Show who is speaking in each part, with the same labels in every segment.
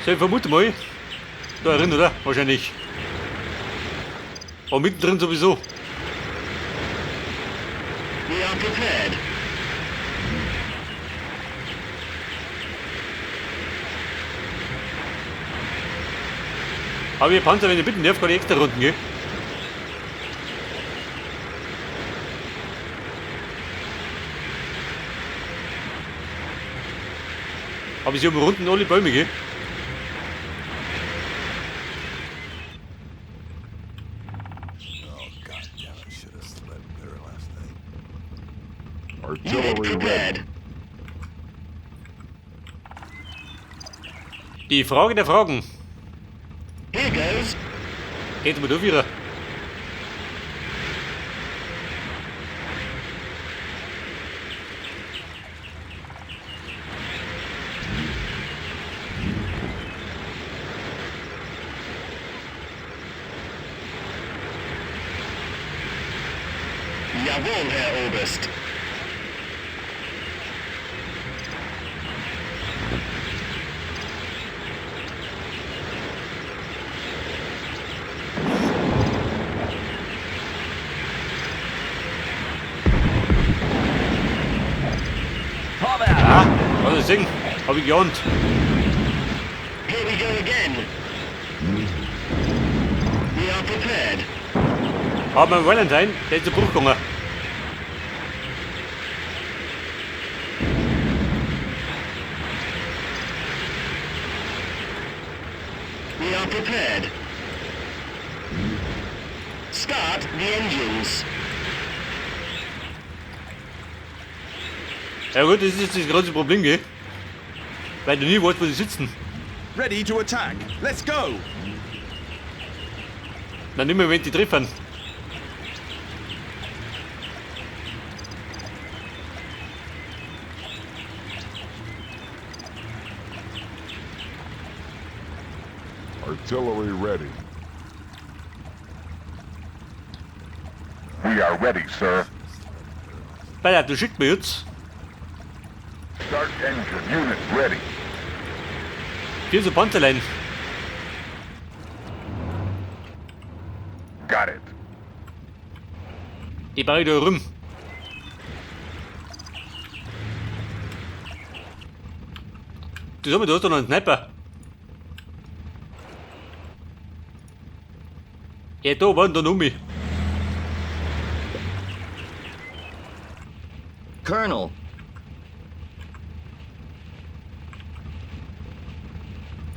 Speaker 1: So, ich vermute mal, da drin, oder? Wahrscheinlich. Aber mittendrin sowieso.
Speaker 2: We are prepared.
Speaker 1: Aber ihr Panzer, wenn ihr bitten darf, kann ich extra Runden, gell? Aber sie haben runden alle Bäume, gell?
Speaker 3: Oh, God damn it. Should have slept better last night.
Speaker 2: Unit
Speaker 4: Artillery ready.
Speaker 2: prepared.
Speaker 1: Die Frage der Fragen.
Speaker 2: Here goes.
Speaker 1: Geht mal durch wieder.
Speaker 2: Jawohl, Herr Oberst.
Speaker 1: Ah, was ich singen? Hab ich geahnt.
Speaker 2: Here we go again. We are prepared.
Speaker 1: Aber mein Valentine, der ist zu Bruch gegangen.
Speaker 2: We are prepared. Start the engines.
Speaker 1: Ja gut, das ist jetzt das große Problem, gell? Weil du nie weißt, wo sie sitzen.
Speaker 5: Ready to attack. Let's go.
Speaker 1: Dann nicht mehr, wenn die treffen.
Speaker 4: Artillery ready.
Speaker 6: We are ready, sir.
Speaker 1: Weil du schickt mir jetzt
Speaker 6: Start engine. Unit ready.
Speaker 1: vier so Panzerlein.
Speaker 6: Got it.
Speaker 1: Die baue ich da rum. Du sag mal, du hast doch noch einen Sniper. Ja, da waren da noch mich.
Speaker 7: Colonel.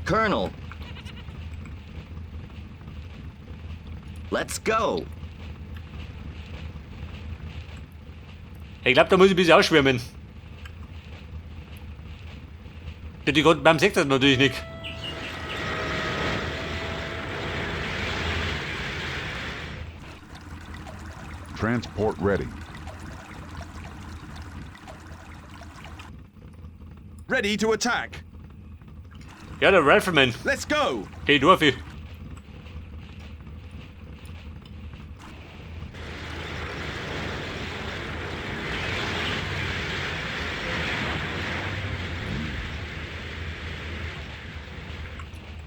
Speaker 7: Colonel. Let's go.
Speaker 1: Ich glaube, da muss ich ein bisschen ausschwärmen. Ja, die konnten beim Sechser natürlich nicht.
Speaker 4: Transport ready.
Speaker 5: Ready to attack.
Speaker 1: Ja, der Rifleman,
Speaker 5: Let's go.
Speaker 1: den darf ich.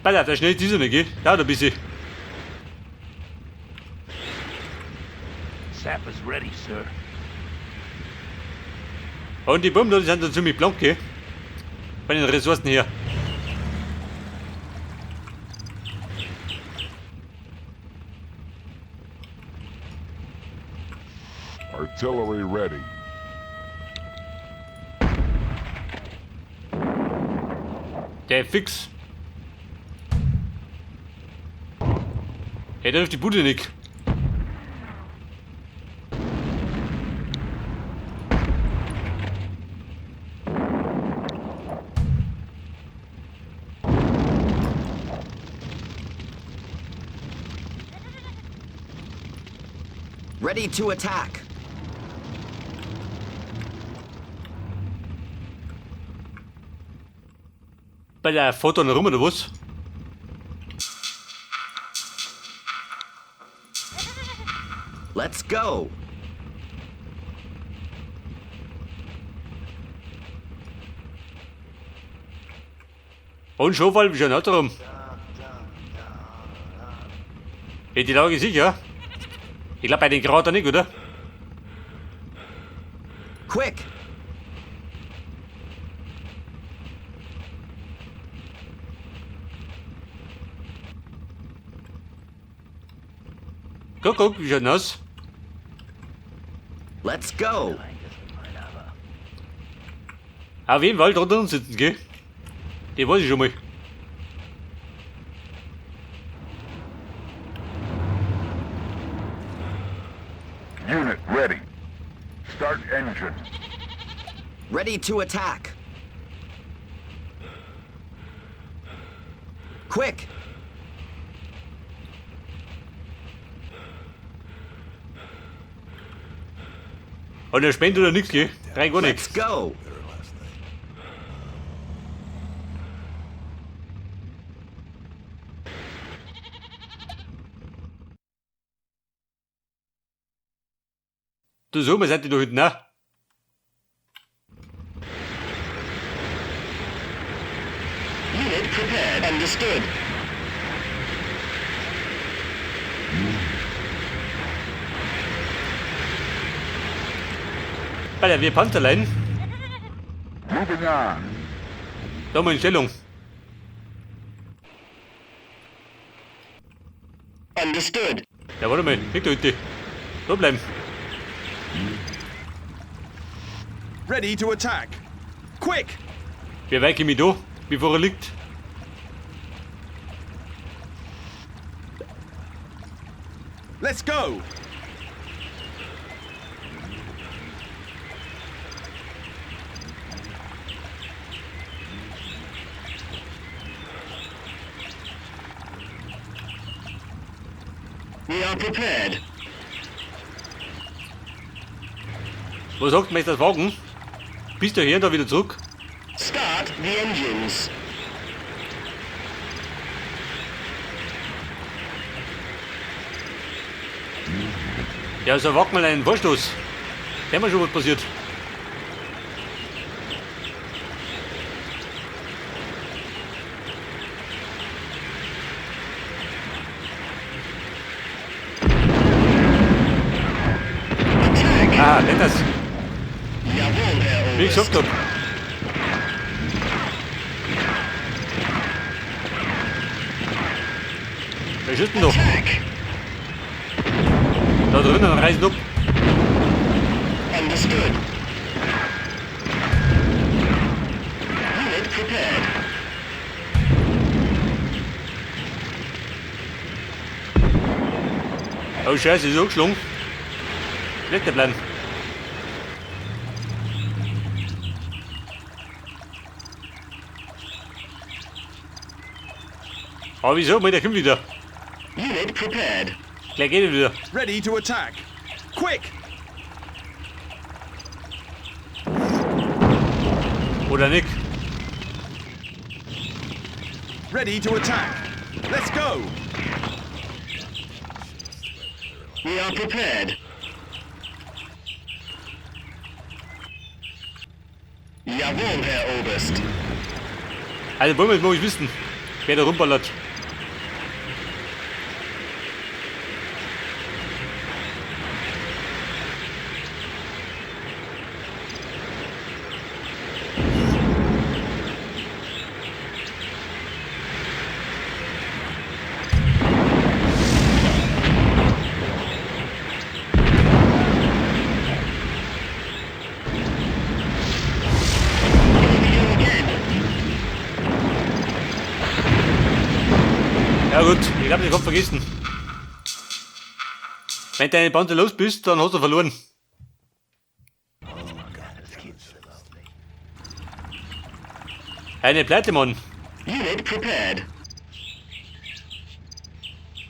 Speaker 1: Pass auf, der schnell ist dieser nicht, gell? Dauert ein bisschen.
Speaker 8: Sap is ready, sir.
Speaker 1: Und die Bomben, die sind dann ziemlich blank, gell? Bei den Ressourcen her.
Speaker 4: Artillery ready.
Speaker 1: Der fix. Hey, der trifft die Bude nicht.
Speaker 7: Ready to attack.
Speaker 1: Bei der fährt da noch rum, oder was?
Speaker 7: Let's go.
Speaker 1: Und Schofalm schon auch drum. Hey, die Lage sicher. Ich glaube bei den Krater nicht, oder?
Speaker 7: Quick!
Speaker 1: Guck, guck, wie schaut denn aus?
Speaker 7: Let's go!
Speaker 1: Auf jeden Fall drunter uns sitzen, gell? Die weiß ich schon mal.
Speaker 6: Unit ready. Start engine.
Speaker 7: Ready to attack! Quick!
Speaker 1: Und er spendet oder nix, gell? Rein gar
Speaker 7: Let's
Speaker 1: nix.
Speaker 7: go!
Speaker 3: Better last night.
Speaker 1: Du so, wir sind die da hinten, ne?
Speaker 2: Unit prepared. Understood.
Speaker 1: Bei der wir Panzerlein.
Speaker 6: Moving on.
Speaker 1: Da mal in Stellung.
Speaker 2: Understood.
Speaker 1: Ja, warte mal, liegt da hinten. Da bleiben.
Speaker 5: Ready to attack. Quick!
Speaker 1: Wer weit komme ich da, bevor er liegt?
Speaker 5: Let's go!
Speaker 2: We are prepared.
Speaker 1: Was sagt Meister Wagen? Bist du hier und da wieder zurück?
Speaker 2: Start the engines.
Speaker 1: Ja, so wagt mal einen Vorstoß. Sehen wir schon, was passiert.
Speaker 2: Attack!
Speaker 1: Ah, nicht das.
Speaker 2: Jawohl, Herr
Speaker 1: Wie ich
Speaker 2: Oberst.
Speaker 1: gesagt hab. Wer schießt denn da?
Speaker 2: Attack!
Speaker 1: Da drinnen reißen ab.
Speaker 2: Understood. Unit prepared.
Speaker 1: Oh Scheiße, ist angeschlagen. Schlechter Plan. Aber wieso? Mal, der kommt wieder.
Speaker 2: Unit prepared.
Speaker 1: Gleich geht er wieder.
Speaker 5: Ready to attack. Quick!
Speaker 1: Oder nicht?
Speaker 5: Ready to attack. Let's go!
Speaker 2: We are prepared. Jawohl, Herr Oberst.
Speaker 1: Also wollen wir jetzt mal wissen, wer da rumballert.
Speaker 2: Here we go again.
Speaker 1: Ja gut, ich hab den Kopf vergessen. Wenn deine Bande los bist, dann hast du verloren. Eine Pleite, Mann.
Speaker 2: Unit prepared.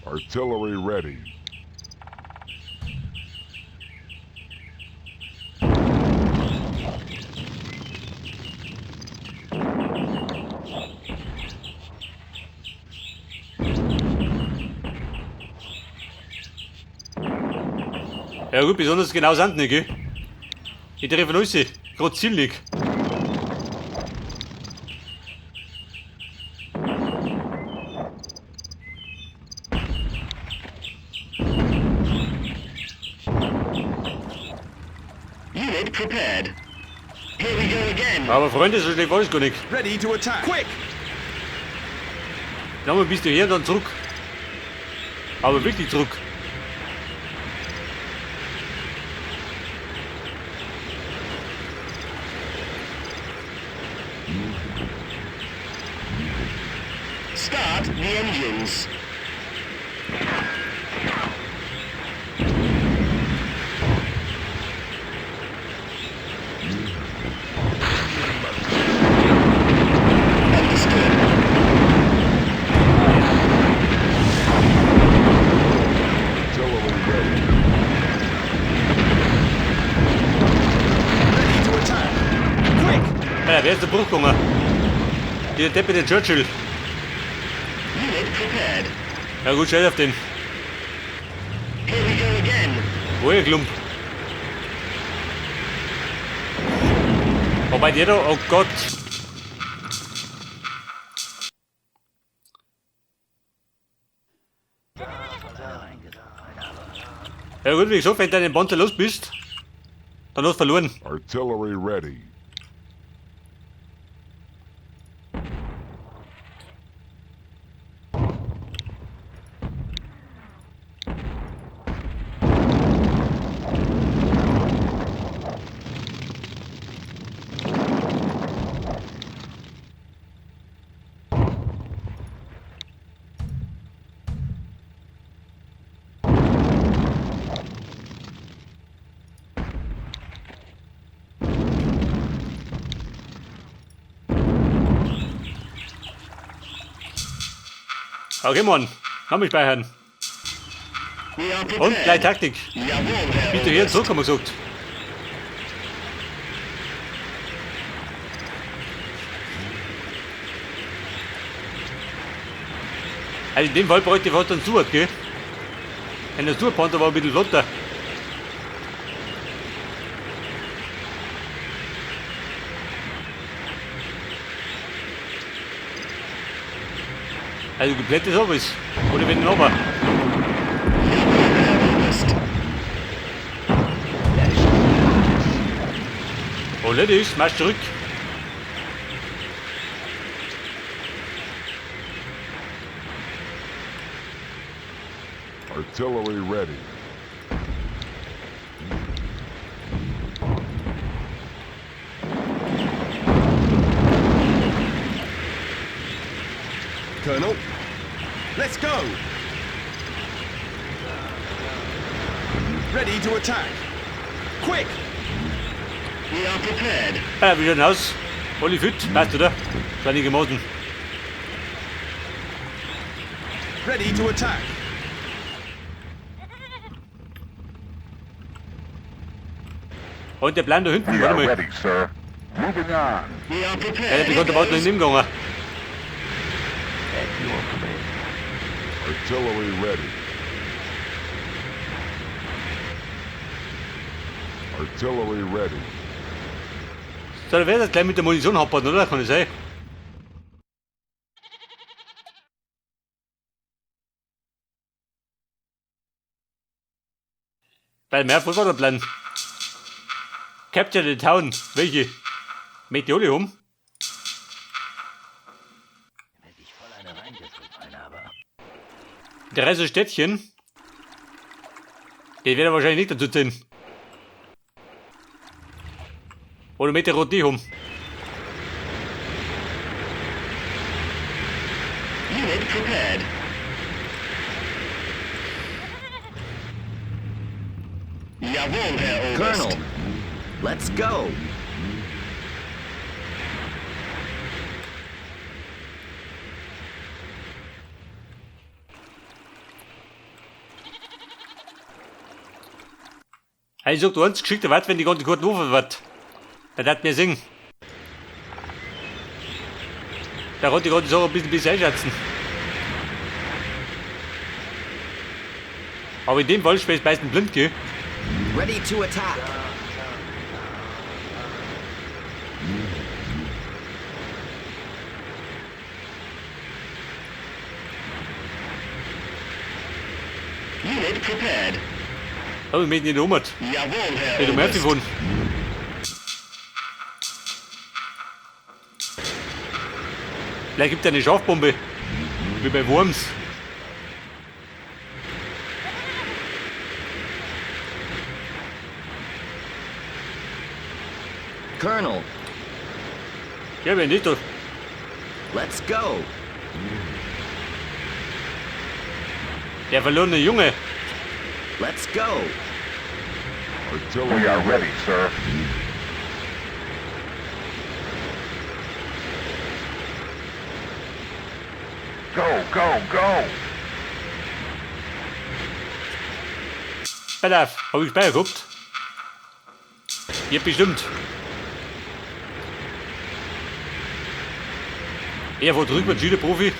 Speaker 4: Artillery ready.
Speaker 1: Ja gut, besonders genau sind nicht, gell? Ich treffe alles, gerade ziellich.
Speaker 2: Unit prepared. Here we go again.
Speaker 1: Aber Freunde, so schlecht war das gar nicht.
Speaker 5: Ready to attack. Quick!
Speaker 1: Nochmal bist du hier und dann zurück. Aber wirklich zurück.
Speaker 2: Start the engines. Understood.
Speaker 4: Artillery ready.
Speaker 5: Ready to attack. Quick!
Speaker 1: Ja, wer ist der Bruch gegangen? Der Deppe, der Churchill.
Speaker 2: Unit prepared.
Speaker 1: Ja gut, scheiß auf den.
Speaker 2: Here we go again.
Speaker 1: Wo ihr Klump. Wobei der da, oh Gott. Ja gut, wie gesagt, wenn du deinen Panzer los bist, dann hast du verloren.
Speaker 4: Artillery ready.
Speaker 1: Okay, Mann. Nochmal speichern.
Speaker 2: We are prepared.
Speaker 1: Und gleich Taktik.
Speaker 2: Jawohl, Herr
Speaker 1: Bitte hier
Speaker 2: Oberst.
Speaker 1: zurück, haben wir gesagt. Also in dem Fall bräuchte ich fast einen Stuart, gell? Ein Stuart Panther war ein bisschen flotter. Also komplett ist alles. Oder wenn aber.
Speaker 2: Jawohl, Herr Oberst.
Speaker 1: Oh, Ladies, marsch zurück.
Speaker 4: Artillery ready.
Speaker 5: Colonel. Let's go! Ready to attack. Quick!
Speaker 2: We are prepared.
Speaker 1: Ja, wie schaut denn aus? Alle fit? Passt, oder? So einigermaßen.
Speaker 5: Ready to attack.
Speaker 1: Und der Plan da hinten,
Speaker 6: We
Speaker 1: warte
Speaker 6: are
Speaker 1: mal.
Speaker 6: ready, sir. Moving on.
Speaker 2: We are
Speaker 1: Ja, der
Speaker 2: prepared.
Speaker 1: bekannte Wort noch in dem gegangen.
Speaker 4: Artillery ready. Artillery ready.
Speaker 1: So, da wäre das gleich mit der Munition happern, oder? Kann ich sein? Weil mehr was war der Plan? Capture the Town. Welche? Mit die alle um? Drei so Städtchen. Die werden wahrscheinlich nicht dazu ziehen. Oder mit der Rotie um.
Speaker 2: Unit prepared. Jawohl, Herr Oberst.
Speaker 7: Colonel, let's go.
Speaker 1: Ich sag, du hast geschickter Wart, wenn die ganze Kurve offen wird. Da hat mir singen. Da konnte ich die ganze Sache ein bisschen besser einschätzen. Aber in dem Fall spielst du meistens blind, gell?
Speaker 7: Ready to attack.
Speaker 2: Unit prepared.
Speaker 1: Aber ich möchte nicht umhat.
Speaker 2: Jawohl, Herr
Speaker 1: Nicht um
Speaker 2: Oberst.
Speaker 1: gefunden. Vielleicht gibt es eine Schafbombe. Wie bei Worms.
Speaker 7: Colonel,
Speaker 1: Ja, wenn nicht, doch.
Speaker 7: let's go.
Speaker 1: Der verlorene Junge.
Speaker 7: Let's go.
Speaker 4: Artillery
Speaker 6: We are ready, sir. Go, go, go!
Speaker 1: Pass auf, hab ich Speicher gehabt? Ja, bestimmt. Er fährt rückwärts, wieder Profi.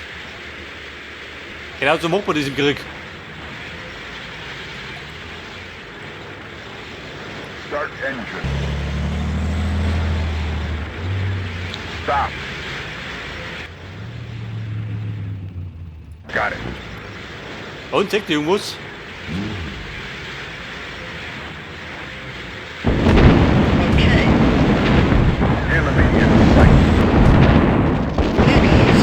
Speaker 1: Genau so macht man das im Krieg.
Speaker 6: Start engine. Stop. Got it.
Speaker 1: Und zeigt irgendwas.
Speaker 2: Okay.
Speaker 6: Enemy in sight.
Speaker 2: Here goes.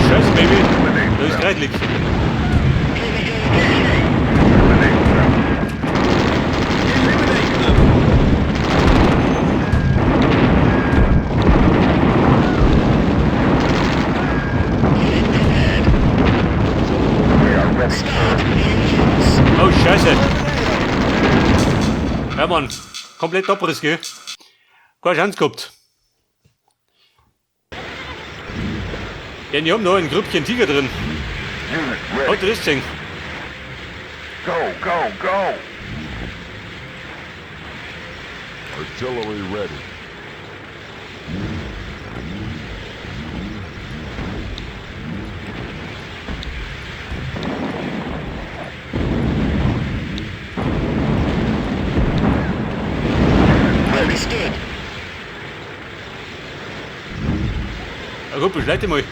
Speaker 1: Scheiße, Baby.
Speaker 6: Eliminate
Speaker 1: Da ist
Speaker 6: them.
Speaker 1: Kreidlik.
Speaker 2: Here we go again.
Speaker 6: Eliminate them.
Speaker 5: Eliminate them.
Speaker 2: Unit prepared.
Speaker 6: We are ready, sir.
Speaker 2: Start engines.
Speaker 1: Oh, Scheiße. Ja, Mann. Komplett Abriss, gell? Keine Chance gehabt. Ja, die haben noch ein Grüppchen Tiger drin.
Speaker 6: Unit
Speaker 1: Hat
Speaker 6: ready.
Speaker 1: ihr das gesehen?
Speaker 6: Go, go, go!
Speaker 4: Artillery ready.
Speaker 2: Understood.
Speaker 1: Na gut, beschleite mal.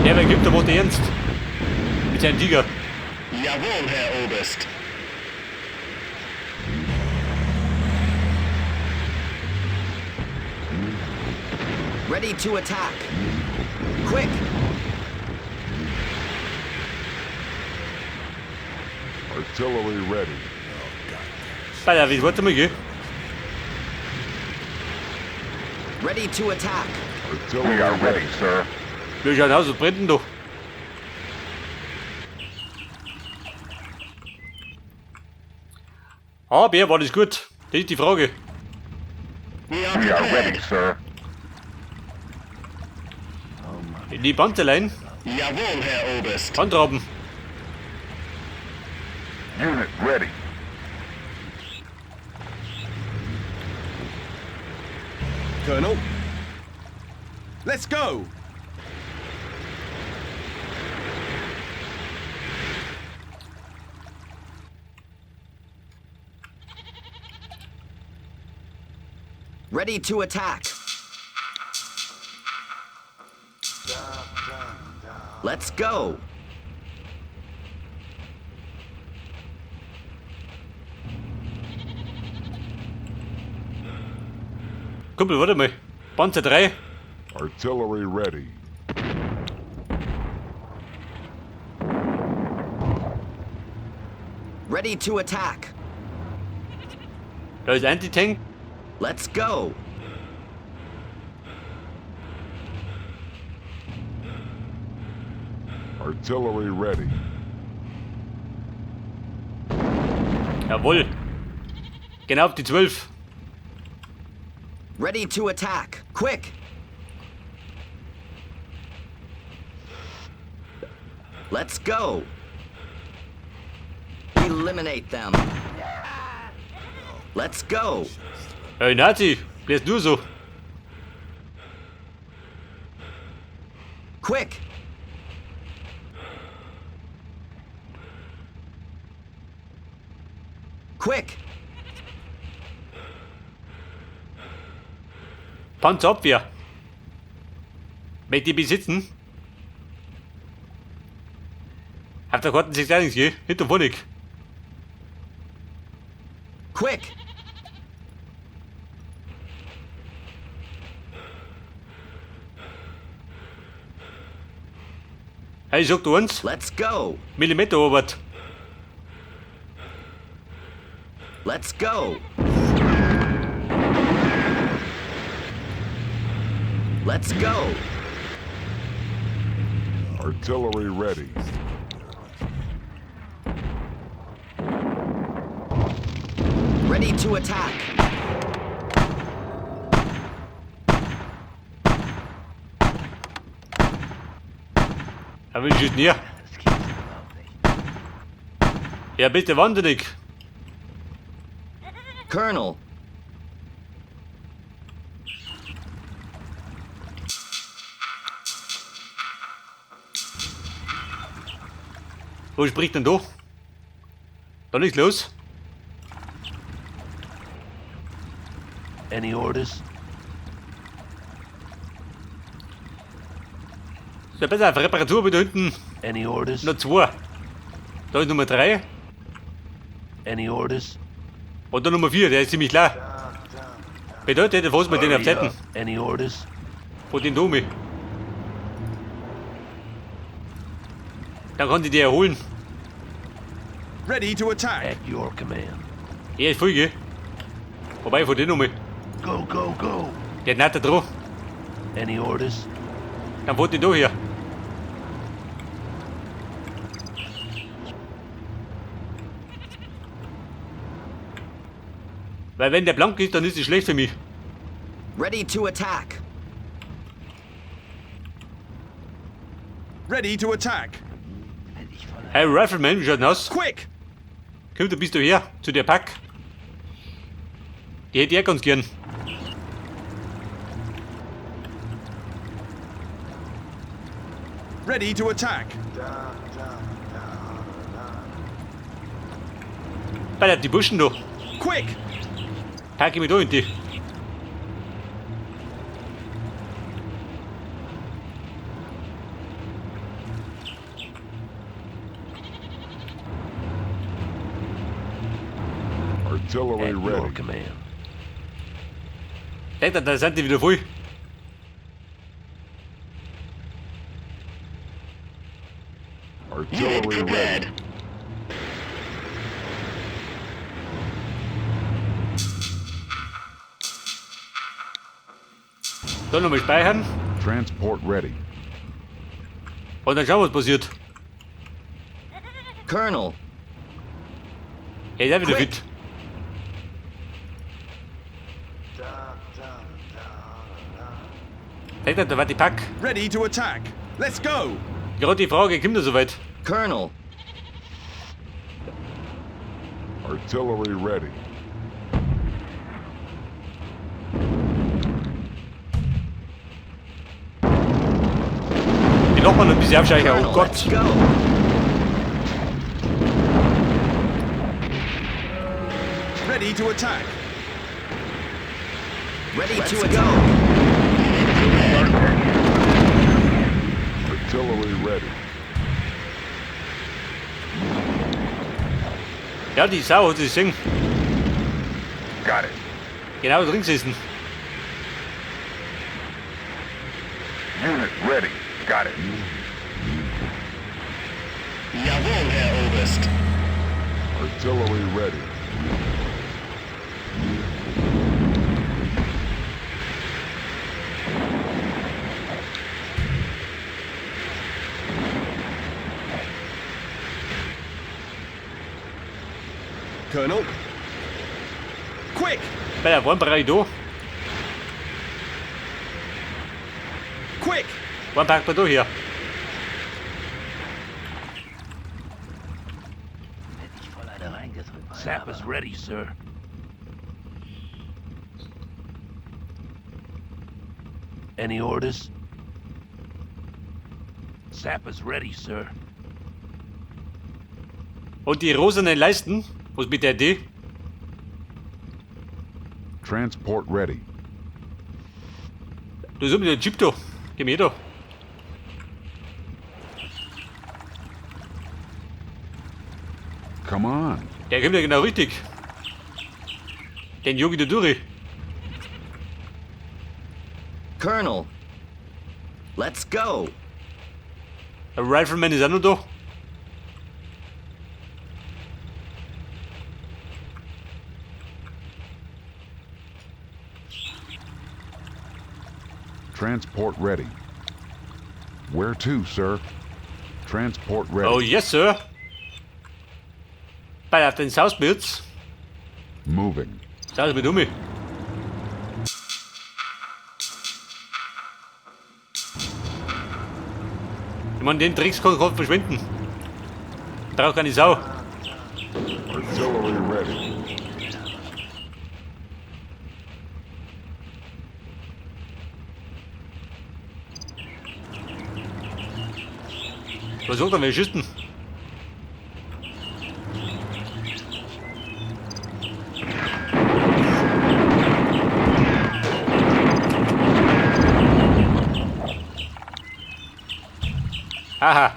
Speaker 1: Der, wer gibt, der macht ernst. Mit seinem Tiger.
Speaker 2: Jawohl, Herr Oberst.
Speaker 7: Ready to attack. Quick.
Speaker 4: Artillery ready.
Speaker 1: Alter, wie warte mal, gell?
Speaker 7: Ready to attack.
Speaker 4: Artillery
Speaker 6: We are ready,
Speaker 4: ready.
Speaker 6: sir.
Speaker 1: Wir schauen aus, was brennt denn da? Ah, Bär, war das gut? Das ist die Frage.
Speaker 2: We are
Speaker 6: We are ready,
Speaker 2: prepared.
Speaker 6: sir.
Speaker 1: Die Panzerlein,
Speaker 2: Jawohl, Herr Oberst.
Speaker 1: Handraben.
Speaker 6: Unit ready.
Speaker 5: Colonel. Let's go.
Speaker 7: Ready to attack. Let's go.
Speaker 1: Kumpel, warte mal. Panzer 3.
Speaker 4: Artillery ready.
Speaker 7: Ready to attack.
Speaker 1: Da ist Anti-Tank.
Speaker 7: Let's go.
Speaker 4: Artillery ready.
Speaker 1: Jawohl. Genau auf die 12.
Speaker 7: Ready to attack. Quick. Let's go. Eliminate them. Let's go.
Speaker 1: Hey, Nazi, bläst nur so.
Speaker 7: Quick. Quick.
Speaker 1: Panzerabwehr. Möchte ich besitzen? Auf der Karte sich gar nichts, gell? Hinter vorne.
Speaker 7: Quick!
Speaker 1: Hey, ich sag du uns,
Speaker 7: Let's go!
Speaker 1: Millimeterarbeit.
Speaker 7: Let's go! Let's go!
Speaker 4: Artillery ready.
Speaker 7: Ready to attack!
Speaker 1: Ja, will ich jetzt nicht.
Speaker 8: Das gibt's überhaupt nicht.
Speaker 1: Ja, bitte wahnsinnig.
Speaker 7: Colonel!
Speaker 1: Wo spricht denn da? Da nichts los.
Speaker 8: Any orders?
Speaker 1: Ist ja besser auf Reparatur wieder hinten.
Speaker 8: Any orders?
Speaker 1: Noch zwei. Da ist Nummer 3
Speaker 8: Any orders?
Speaker 1: und der Nummer 4, der ist ziemlich klar. Bedeutet, was mit den auf
Speaker 8: Hurry
Speaker 1: Seiten.
Speaker 8: up. Any orders?
Speaker 1: Von den Domi. Dann kann die die erholen.
Speaker 5: Ready to attack.
Speaker 8: At your command.
Speaker 1: Er ist voll, gell? Wobei, von den nochmal.
Speaker 8: Go, go, go.
Speaker 1: Der hat nicht da dran.
Speaker 8: Any orders?
Speaker 1: Dann wollte ich da her. Weil wenn der blank ist, dann ist es schlecht für mich.
Speaker 7: Ready to attack!
Speaker 5: Ready to attack.
Speaker 8: Hätte ich voll
Speaker 1: Hey Rifleman, wie schaut denn aus?
Speaker 5: Quick!
Speaker 1: Komm, du bist du her, zu der Pack. Die hätte ich auch ganz gern.
Speaker 5: Ready to attack.
Speaker 1: Bei der die Buschen da.
Speaker 5: Quick!
Speaker 1: Pack ich mich da in die.
Speaker 4: Artillery
Speaker 8: At your
Speaker 4: ready.
Speaker 8: command.
Speaker 1: Denkt, da sind die wieder voll.
Speaker 2: Unit
Speaker 4: Artillery ready.
Speaker 2: prepared.
Speaker 1: Da nochmal speichern.
Speaker 4: Transport ready.
Speaker 1: Und dann schauen wir, was passiert.
Speaker 7: Colonel!
Speaker 1: Er ist auch wieder
Speaker 7: Quick.
Speaker 1: fit. Denkt, da war die Pack.
Speaker 5: Ready to attack. Let's go.
Speaker 1: Gerade die Frage, kommt er soweit?
Speaker 7: Colonel!
Speaker 4: Artillery ready.
Speaker 1: Die Nachbarn noch ein bisschen aufscheuchen.
Speaker 7: Colonel,
Speaker 1: Oh Gott.
Speaker 7: let's go!
Speaker 5: Ready to attack.
Speaker 7: Ready to attack!
Speaker 4: Artillery ready.
Speaker 1: Ja, die Sau hat sich gesehen.
Speaker 6: Got it.
Speaker 1: Genau drin gesessen.
Speaker 6: Unit ready. Got it.
Speaker 2: Jawohl, Herr Oberst.
Speaker 4: Artillery ready.
Speaker 5: Colonel. Quick!
Speaker 1: Bei der Warnbereich da.
Speaker 5: Quick!
Speaker 1: Wann packt man da her?
Speaker 8: Hätte ich voll eine reingedrückt. Sap is ready, sir. Any orders? Sap is ready, sir.
Speaker 1: Und die rosanen Leisten? Was mit der Idee?
Speaker 4: Transport ready.
Speaker 1: Du ist der Jeep da. Geh mir da.
Speaker 4: Come on.
Speaker 1: Der kommt ja genau richtig. Den jog ich da durch.
Speaker 7: Colonel. Let's go.
Speaker 1: Der Rifleman ist auch noch da.
Speaker 4: Transport ready. Where to, sir? Transport ready.
Speaker 1: Oh yes, sir. Bei auf den Sausbirds.
Speaker 4: Moving.
Speaker 1: Saus mit um mich. Ich meine, den Drecks kann gerade verschwinden. Braucht keine Sau.
Speaker 4: Artillery ready.
Speaker 1: Was sagt er, wer schießt denn? Haha.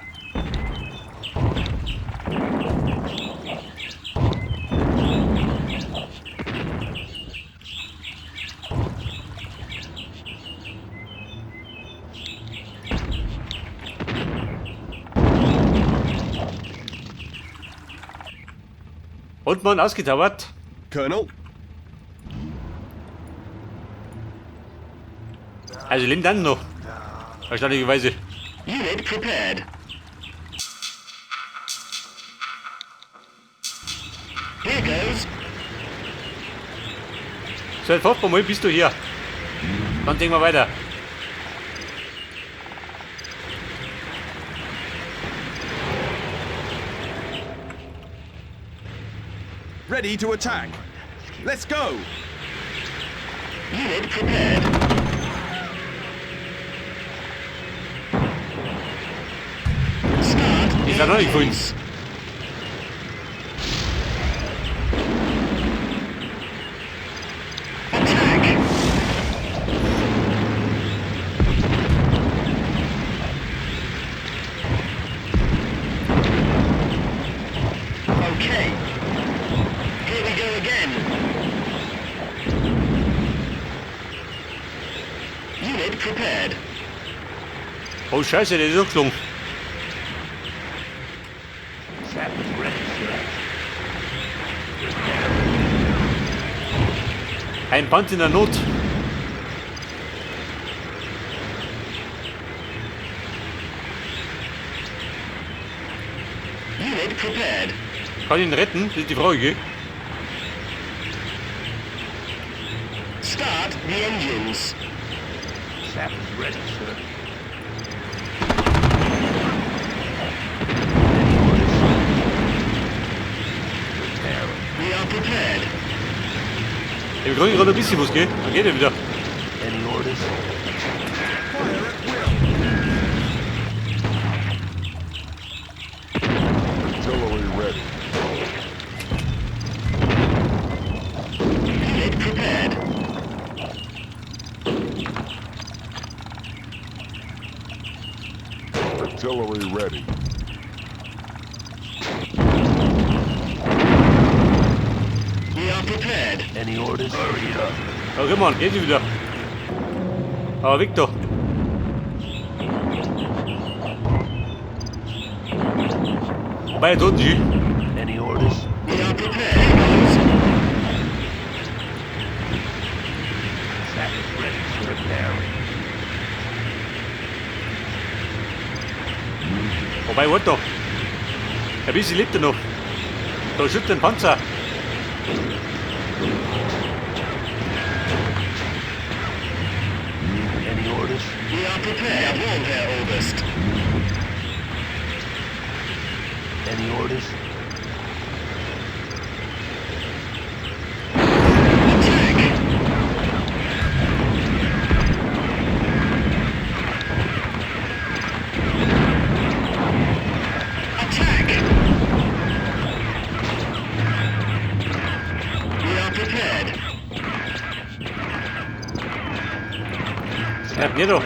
Speaker 1: Und man ausgetauert.
Speaker 5: Colonel.
Speaker 1: Also leben dann noch. Erstaunlicherweise.
Speaker 2: Unit prepared. Here goes.
Speaker 1: So, jetzt hoffen wir mal, bist du hier. Dann denken wir weiter.
Speaker 5: Ready to attack. Let's go.
Speaker 2: Unit prepared. Start.
Speaker 1: Ist er noch nicht gefunden.
Speaker 2: Attack. Okay. Here we go again. Unit prepared.
Speaker 1: Oh Scheiße, der ist auch geflogen.
Speaker 8: Sappers ready, sir.
Speaker 1: Ein Band in der Not.
Speaker 2: Unit prepared.
Speaker 1: Kann ich ihn retten? Das ist die Frage.
Speaker 2: Start the engines.
Speaker 8: Sappers ready, sir.
Speaker 2: We are prepared.
Speaker 1: Ich kriege gerade ein bisschen was, gell? Dann geht er wieder.
Speaker 8: Any orders?
Speaker 5: Fire at will.
Speaker 4: Artillery ready.
Speaker 2: Unit prepared.
Speaker 4: Artillery ready.
Speaker 2: We are prepared.
Speaker 8: Any orders? Hurry up.
Speaker 1: Oh, komm on, geht sie wieder. Aber Victor. Bei der Toten,
Speaker 8: Any orders?
Speaker 2: We are prepared. Here goes.
Speaker 8: Sappers ready, sir. Preparing.
Speaker 1: Wobei, warte doch. Ein bisschen lebt er noch. Da schüttet ein Panzer.
Speaker 8: Any orders?
Speaker 2: We are prepared. Jawohl, Herr Oberst.
Speaker 8: Any orders?
Speaker 2: Attack. Attack. We are prepared.
Speaker 1: Ja, nicht doch.